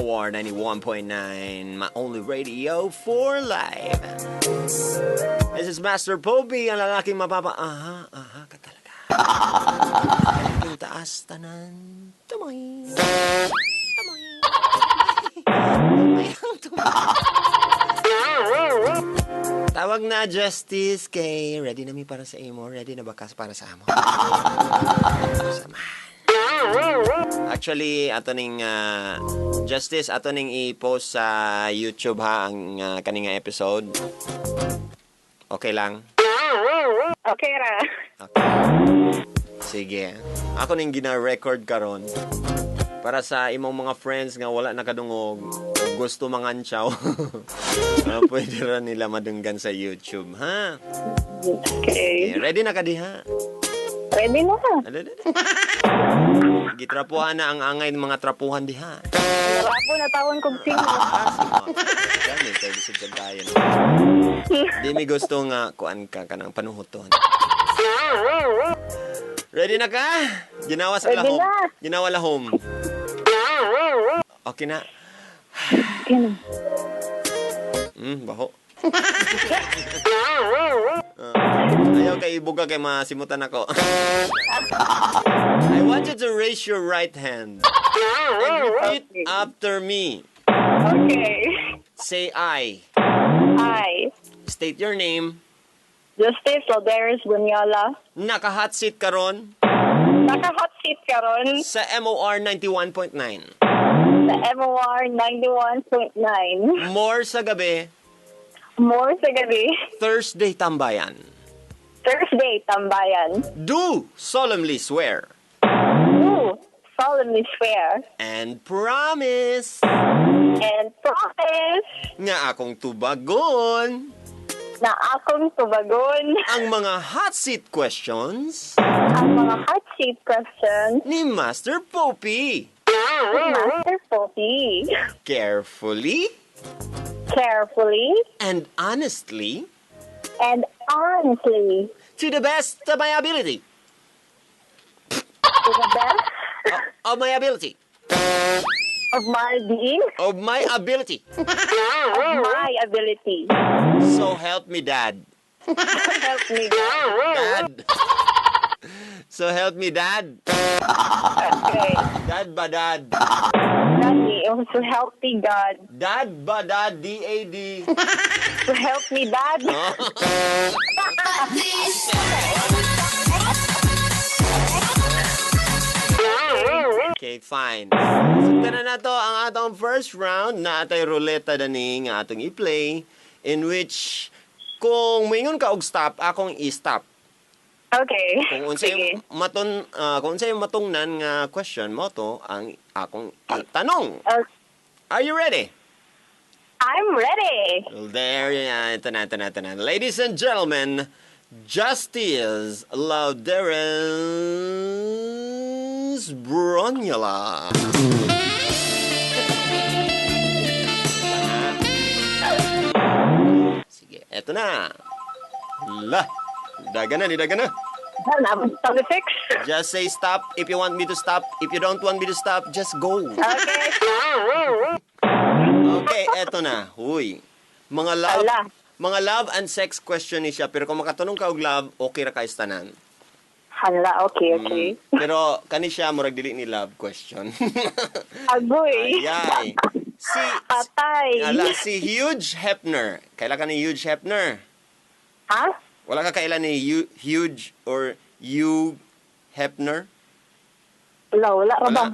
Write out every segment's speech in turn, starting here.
MOR 91.9, my only radio for life. This is Master Popey, ang lalaking mapapa. Aha, aha ka talaga. Lalaking taas, tanan, tumoy. Tumoy. Ay, ang tumoy. Tawag na, Justice, kay ready na mi para sa imo. Ready na ba ka para sa amo? Sama. Actually, ato ning Justice, ato ning i-post sa YouTube ha ang kaning nga episode. Okay lang? Okay ra. Okay. Sige. Ako ning gina-record karon para sa imong mga friends nga wala nakadungog o gusto mangantsaw. Pwede ra nila madunggan sa YouTube, ha? Okay. Okay, ready na ka diha? Ready na. Ano, ano, ano? Gitrapuhan na ang angay ng mga trapuhan diha. Trapo na tawon kog sino. Ah, sino? Gani, kay bisag sa kayo. Di mi gusto nga kuan ka kanang panuhuton. Ready na ka? Ginawa sa Ready lahom. na. Ginawa lahom. Okay na. Okay na. Baho. Ayaw kay ibuga kay masimutan ako. I want you to raise your right hand and repeat after me. Okay. Say "I." I, State your name. Justice Lauderis Bunyola, Naka-hot seat karon naka-hot seat karon sa MOR 91.9. sa MOR 91.9. More sa gabi, More sa gabi, Thursday Tambayan. Thursday Tambayan. Do solemnly swear Do solemnly swear and promise and promise nga akong tubagon na akong tubagon ang mga hot seat questions ang mga hot seat questions ni Master Popey. ni Master Popey. Carefully Carefully and honestly and honestly to the best of my ability. To the best Of my ability. Of my being, Of my ability. Of my ability. So help me, Dad. Help me, God. Dad. So help me, Dad. Okay. Dad ba, Dad? Daddy, so help me God. Dad ba, Dad? D-A-D. So help me, Dad. Oh. Okay, fine. So, na na to ang atong first round na atay ruleta dani nga atong i-play in which kung moingon ka og stop, akong i-stop. Okay. Kung unsay Sige. Maton kung unsay matungnan nga question mo to ang akong itanong. Are you ready? I'm ready. Well, there, yeah, ito na, ito na, ito na. Ladies and gentlemen, Justice Lauderes Bronula. Sige, eto na. La, daga na, daga na. Sound effects. Just say stop if you want me to stop. If you don't want me to stop, just go. Okay. Okay, eto na. Huy. Mga love, Ala. Mga love and sex question ni siya. Pero kung makatanong ka og love, okay ra kay tanan. Hala, okay. Pero kani siya murag dili ni love question. Agoy. Ayay. Si Patay. Ala, si Hugh Hefner. Kaila ka ni Hugh Hefner? Ha? Wala ka kaila ni Hugh or Hugh Hefner? Wala, wala ka Wala. ba?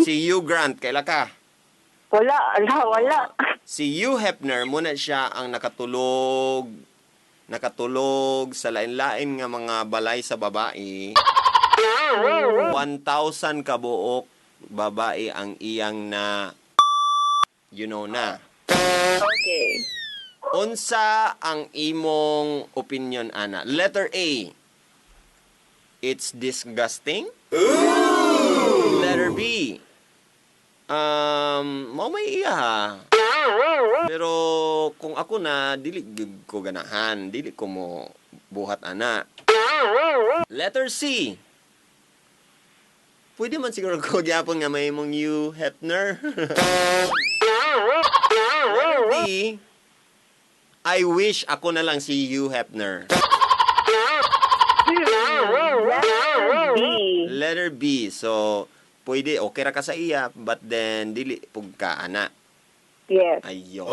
Si Hugh Grant, kaila ka? Wala, wala, wala. Si Hugh Hefner, muna siya ang nakatulog nakatulog sa lain-lain nga mga balay sa babae. 1,000 kabuok babae ang iyang na you know na. Okay. Unsa ang imong opinion ana? Letter A. It's disgusting. Letter B. Mao may iya ha. Pero kung ako na dili gyud ko ganahan, dili ko mo buhat ana. Letter C. Pwede man siguro ko gyapon nga may imong Hugh Hefner. Letter D, I wish ako na lang si Hugh Hefner. Letter B. Letter B. So, pwede, okay ra ka sa iya, but then, dili pug ka, ana. Yes. Ayo.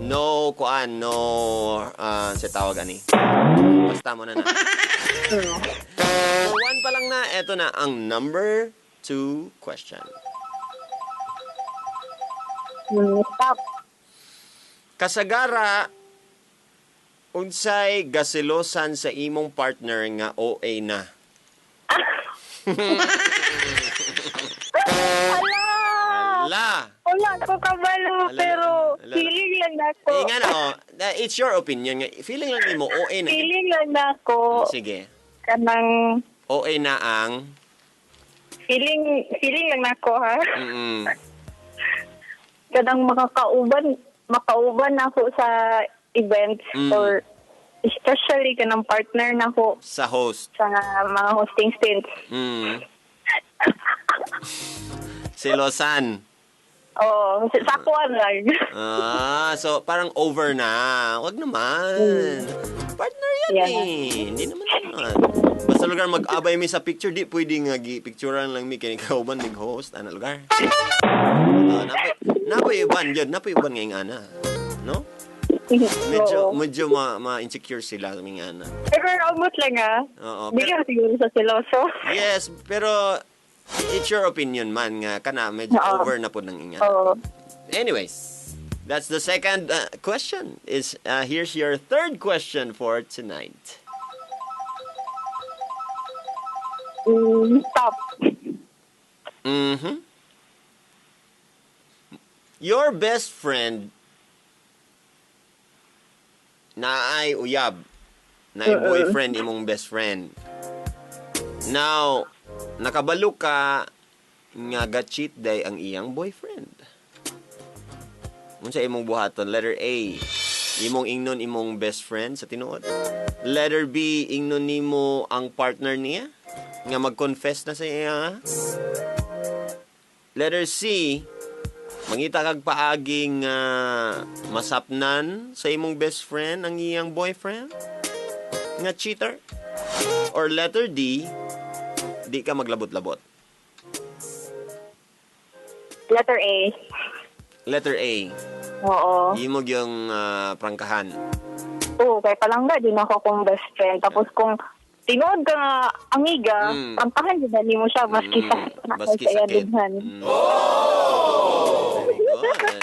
No, kuan, no, sa tawag ani. Basta mo na na. So, one pa lang na, eto na ang number two question. Stop. Kasagara, unsay gasilosan sa imong partner nga OA na? Ala! Ala! Wala ko kabalo, Ala, pero ala. feeling lang nako. Eh, nga na, oh, it's your opinion. Nga. Feeling lang nimo OA na. Feeling lang nako. Sige. Kanang OA na ang feeling lang nako ha. Kanang makauban nako sa events or especially kanang partner nako Sa host. sa mga hosting stints. Silosan. Oo, sa kuan lang. Ah, so parang over na. Wag naman. Partner yan eh. Hindi naman naman. Basta lugar mag-abay mi sa picture, di pwede nga gi-picturean lang mi kay kauban mig host ana lugar. Ah, napoy uban yun, napoy uban nga ing ana. No? Medyo Oo. medyo ma insecure sila ming ana. Pero almost lang ah. Oo. Di Pero, ka siguro sa seloso. Yes, pero it's your opinion man nga kana medyo over na pod ng inga. Oo. Anyways, that's the second question. Is here's your third question for tonight. Stop. Your best friend naay uyab, naay boyfriend imong best friend. Now, nakabalo ka nga ga-cheat day ang iyang boyfriend. Unsa imong buhaton? Letter A, imong ingnon imong best friend sa tinuod. Letter B, ingnon nimo ang partner niya nga mag-confess na sa iya. Letter C, mangita kag paagi nga masapnan sa imong best friend ang iyang boyfriend nga cheater. Or letter D, di ka maglabot-labot. Letter A. Letter A. Oo. Imo yung prangkahan. Oo, kay palangga din ako kung best friend. Tapos kung tinuod ka nga amiga, prangkahan din na nimo siya maski sakit na Maski sa iya sakit. dughan. Very good.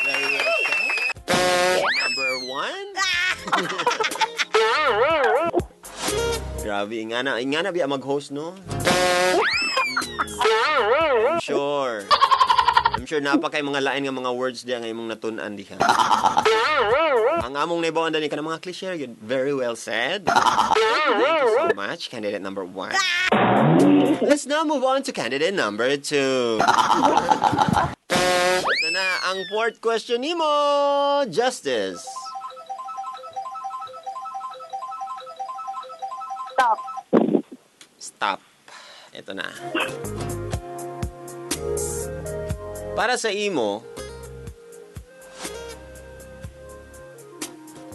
Very well said. Number one. Grabe, ingana biya mag-host, no? I'm sure. I'm sure napa kay mga lain nga mga words diya nga imong natun-an diha. Ang among naibawan dani ka ng mga cliche gyud. Very well said. Thank you so much, candidate number one. Let's now move on to candidate number two. Ito na ang fourth question nimo, Justice. Stop. Stop. Ito na. Para sa imo,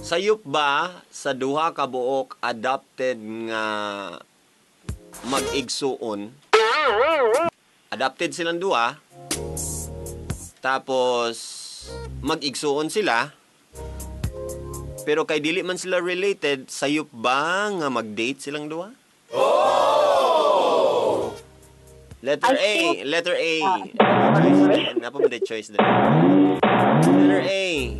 sayop ba sa duha ka buok adopted nga mag-igsuon? Adopted silang duha. Tapos mag-igsuon sila. Pero kay dili man sila related, sayop ba nga mag-date silang duha? Letter I A, letter A. Choice. Napa mo choice din. Letter A.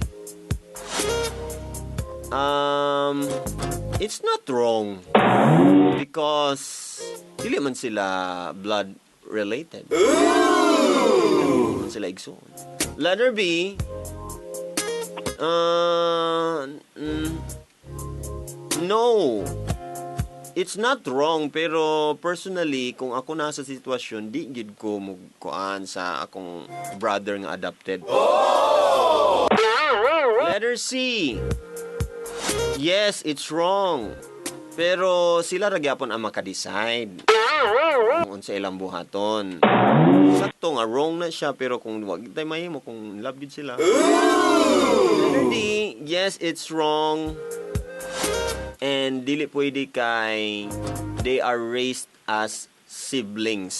It's not wrong because dili man sila blood related. Dili man sila igsoon. Letter B. No. It's not wrong pero personally kung ako nasa sitwasyon, di gid ko mugkuan sa akong brother nga adopted. Letter C. Yes, it's wrong. Pero sila ra gyapon ang maka-decide kung unsa ilang buhaton. Sakto nga wrong na siya, pero kung wag tay mahimo kung love gid sila. Letter D, yes, it's wrong. And dili pwede kay they are raised as siblings.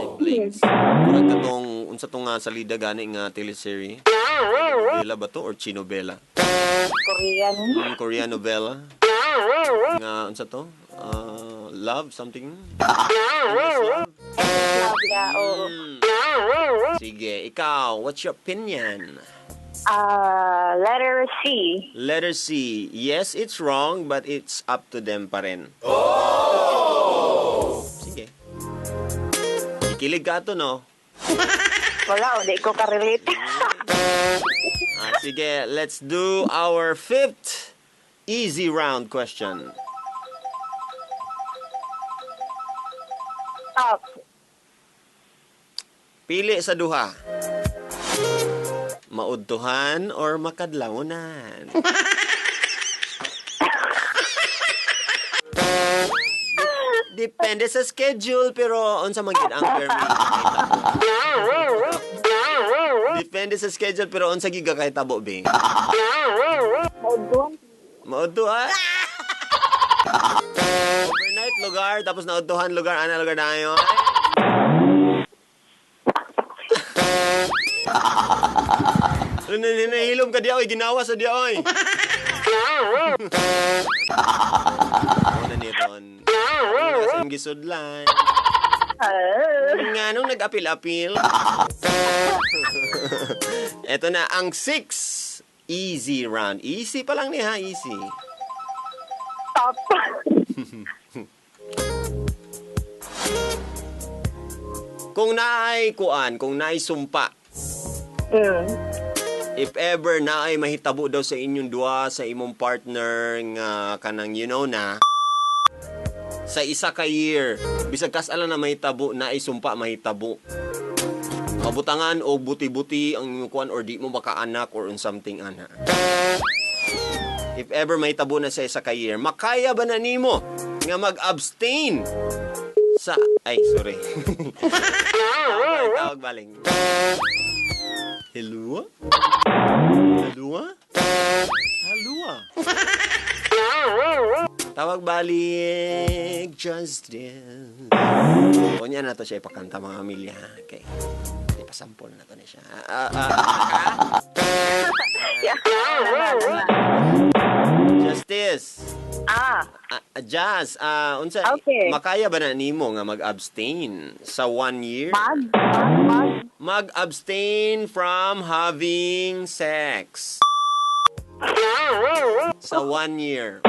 Siblings. Murag katong unsa to nga salida gani nga teleserye? Novela ba to or chinovela? Korean. Korean novela. Nga unsa to? Love something? Endless love? Love, yeah, oo. Sige, ikaw, what's your opinion? Letter C. Letter C. Yes, it's wrong, but it's up to them pa rin. Oh! Sige. Ikilig ka to, no? Wala, di ko ka-relate. Ah, sige, let's do our fifth easy round question. Stop. Pili sa duha. Maudtuhan or makadlawnan? Depende sa schedule, pero unsa man gid ang permi. Depende sa schedule, pero unsa giga kay tabo be? Maudtuhan. Maudtuhan. Overnight lugar, tapos naudtuhan lugar, ana lugar na ayon. Ano nahilom ka diya, oy, ginawa sa diya, oy. Ako na ni Ron. Ano na sa gisudlan. Nga nung nag-apil-apil. Ito na ang 6 easy round. Easy pa lang niya, easy. Stop. Kung naay kuan, kung naay sumpa, if ever naay mahitabo daw sa inyong duha, sa imong partner nga kanang you know na, sa isa ka year, bisag kas-ala na mahitabo, naay sumpa mahitabo. Mabutangan o buti-buti ang imong kuan or di mo makaanak or on something ana. If ever mahitabo na sa isa ka year, makaya ba na nimo nga mag-abstain sa, ay, sorry. Tawag, tawag baling. Hello? Hello? Hello? Tawag balik, Justin. Unya na to siya ipakanta, mga amilya. Okay. Ipasampol na to ni siya. Yeah. Justice. Jazz, unsa Okay. makaya ba na nimo nga mag-abstain sa 1 year? Mag, mag, mag. Mag-abstain from having sex. Sa 1 year.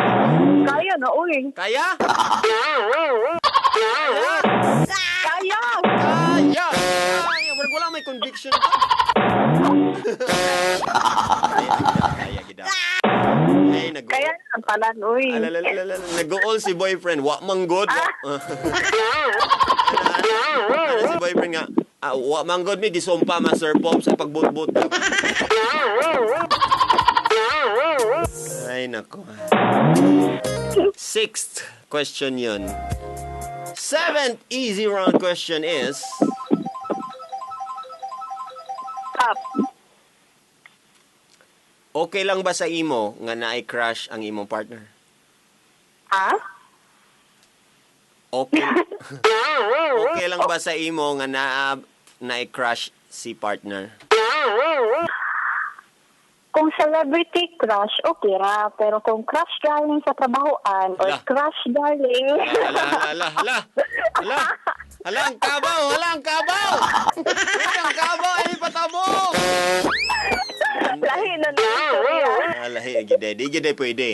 Kaya na, uy. Kaya? Kaya! Kaya! Kaya! Wala, wala may conviction pa. Kaya, kaya, gida. Ay, nag Kaya ang tanan, uy. Alalalalala, nag-all si boyfriend. Wa man good. Ano si boyfriend nga? Wa man good mi gisumpa man Sir Pop sa pagbutbut. Ay nako. Sixth question yun. Seventh easy round question is, Stop. Okay lang ba sa imo nga naay crush ang imong partner? Ha? Okay. Okay lang ba sa imo nga naay crush si partner? Kung celebrity crush, okay ra. Pero kung crush galing sa trabahoan or Ala. crush galing... Hala, hala, hala. Hala. Hala, ang kabaw! Hala, ang kabaw! Hala, ang kabaw! Ay, patabok! Lahi na na istorya. Ah, lahi, gide. Di gide pwede.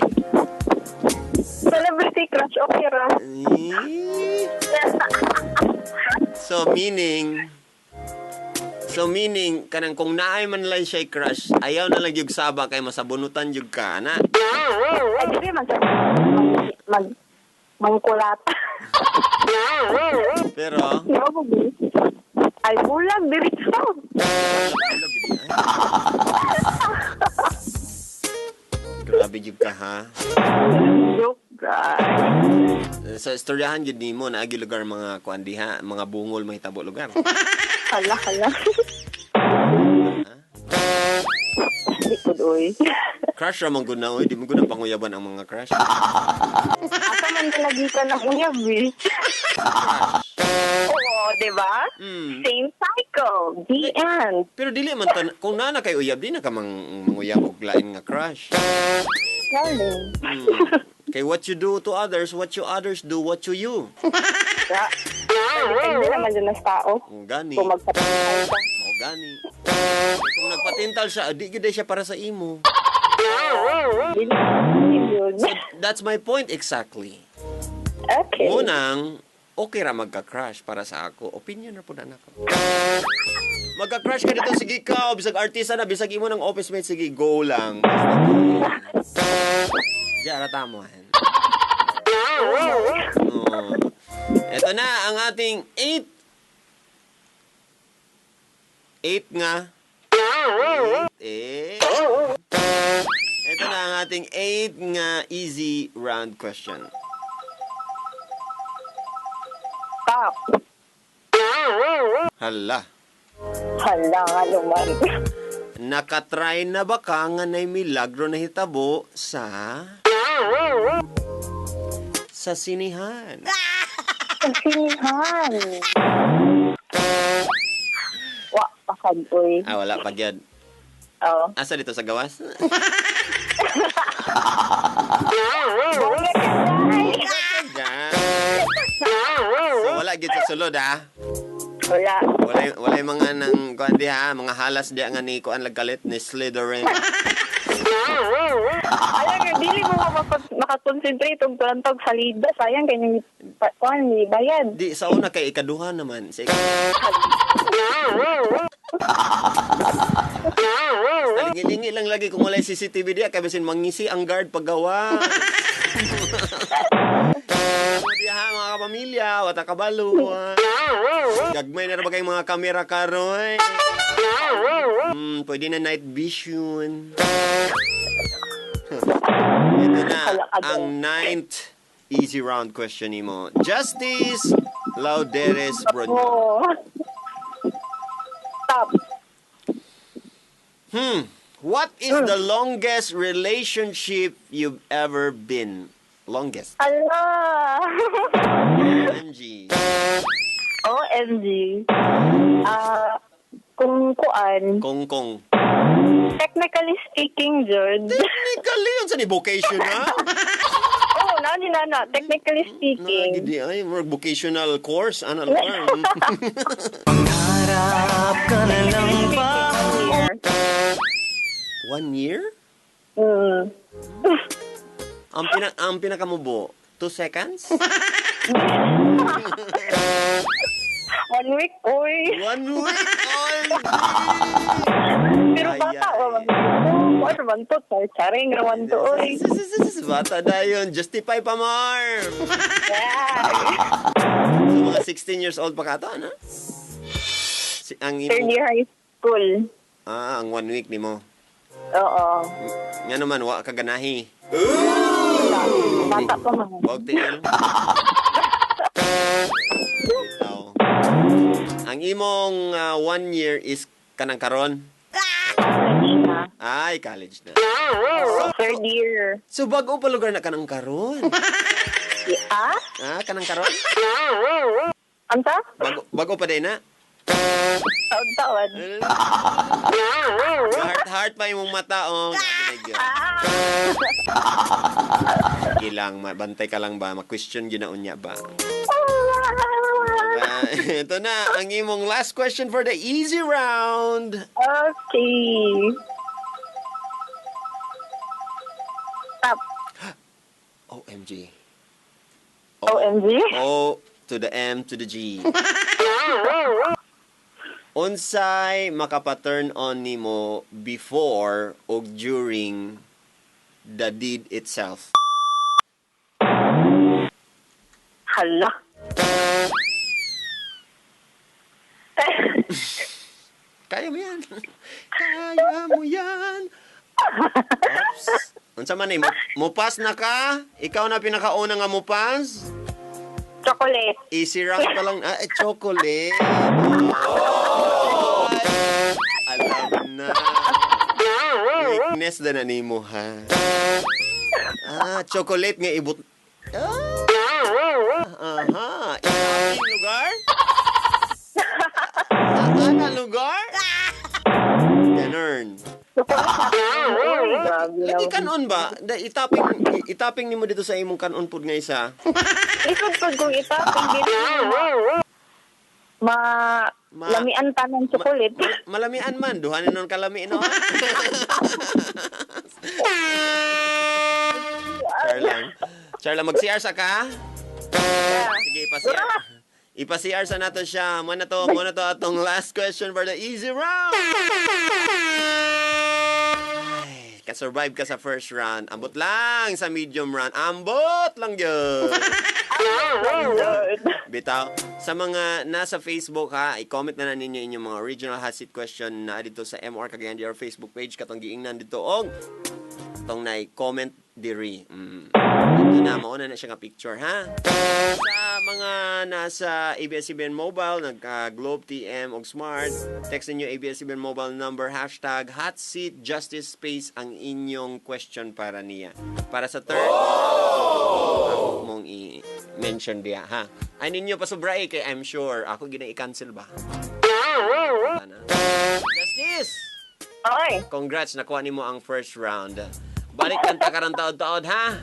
Celebrity crush, okay ra. Eh. So meaning, kanang kung naay man lang siya crush, ayaw na lang yung saba kay masabunutan yung ka, ana. Ay, dili man sa mag mangkulat. Pero, No, ay, bulag, diretso. Grabe. Grabe gyud ka ha. Joke, guys. Sa istoryahan gyud nimo naagi lugar mga kuan diha, mga bungol mahitabo lugar. Hala, hala. Di ko, oy. Crush ra man gud na oy, di mo gud na panguyaban ang mga crush. Asa man talaga ka ng uyab, eh. Oo, di ba? Same cycle. The end. Pero dili man tan kung naa na kay uyab di na ka mang manguyab og lain nga crush. Darling. Kay what you do to others, what you others do, what to you. Yeah. Depende naman dun sa tao. Kung gani. Kung magpapatay ka. O gani. Kung nagpatintal siya, di gyud siya para sa imo. Dili yun. So that's my point exactly. Okay. Munang okay ra magka-crush para sa ako. Opinion ra pud na nako. Magka-crush ka dito, sige ka. Bisag artista na, bisag imo ng office mate, sige, go lang. Basta di. Diya, ra tamo. Oh. Ito na ang ating 8 8 nga. 8 8. Ito na ang ating 8 nga easy round question. Stop. Hala. Hala nga naman. Nakatry na ba ka nga nay milagro na hitabo sa sinihan? Sinihan. Wa, pasad, uy. Ah, wala pa gyud. Oo. Asa dito sa gawas? Bongga ka, guys. So wala gyud sa sulod ha. Wala. Wala wala yung mga nang kuan diha, mga halas diha nga ni kuan lagkalit ni Slytherin. Alam nga, dili mo ka makakonsentrate og plantog salida. Sayang kay nang kuan ni bayad. Di sa una kay ikaduha naman. Sa Talingi-lingi lang lagi kung wala yung CCTV diha kay bisin mangisi ang guard paggawa. Diha mga kapamilya, wata kabalo. Gagmay na ra ba kayong mga kamera karon? Pwede na night vision. Ito na ang ninth easy round question nimo. Justice Lauderes Bronyo. Oh. Stop. What is the longest relationship you've ever been? Longest. Ala. OMG. OMG. Ah, kung kuan, Kong kong. Technically speaking, Jud. Technically, yun sa ni vocational. Oh, nani na na. Technically speaking. Nagidi ay, more vocational course. Ano lugar? Harap ka na lang ba? 1 year? Mm. Ang pinakamubo, 2 seconds? 1 week, oy. 1 week? OMG! Pero Ay, bata, ay. wa man to. Ano man to? Charing raman to, oy. Bata na yun. Justify pa more. Yeah. So, mga 16 years old pa ka to, ano? Si, ang Third imo, year high school. Ah, ang 1 week nimo. Oo. Nga naman, wa ka ganahi. Bata pa man. Wag tiil. Bitaw. Ang imong 1 year is kanang karon? College na. Ay, college na. Third year. So bago pa lugar na kanang karon. Ah? Ah, kanang karon? Anta? Bago bago pa din na. Taon-taon. Heart heart pa imong mata oh. Grabe na gyud. Sige lang, bantay ka lang ba? Ma-question gyud na unya ba? Ah, ito na ang imong last question for the easy round. Okay. Stop. OMG. OMG? O to the M to the G. Unsay makapa-turn on nimo before o during the deed itself? Hala. Kaya mo yan. Kaya mo yan. Oops. Unsa man ni mo pass na ka? Ikaw na pinakauna nga mo pass? Chocolate. Easy round pa lang. Ah, eh, chocolate. Oh. Alam na. Weakness na nimo ha. Ah, chocolate nga ibut. Ah, aha. Itaping lugar? Ah, na lugar? Ganun. Grabe Lagi naman. kanon ba? Da, itaping nimo dito sa imong kanon pud nga isa. Lisod pag kung itaping dili ma lamian tanan chocolate. Malamian man, duha ni nun kalami no. Char lang. Char lang, mag-CR sa ka? Sige, ipa-CR. Ipa-CR sa nato siya. Muna to atong last question for the easy round. Ay, ka-survive ka sa first round. Ambot lang sa medium round. Ambot lang yun. Bitaw, sa mga nasa Facebook ha, i-comment na na ninyo inyong mga original hot seat question na dito sa MR Cagayan de Oro Facebook page katong giingnan dito og tong na-comment diri. Ito na, mauna na siya nga picture ha. Sa mga nasa ABS-CBN Mobile, nagka Globe, TM og Smart, text ninyo ABS-CBN Mobile number #HotSeatJustice space ang inyong question para niya. Para sa third, ako mong i-mention diya ha. Ay ninyo pasobra eh, kay I'm sure ako gina i-cancel ba. Ana. Justice! Okay. Congrats, nakuha nimo ang first round. Balik kanta karang taod-taod ha.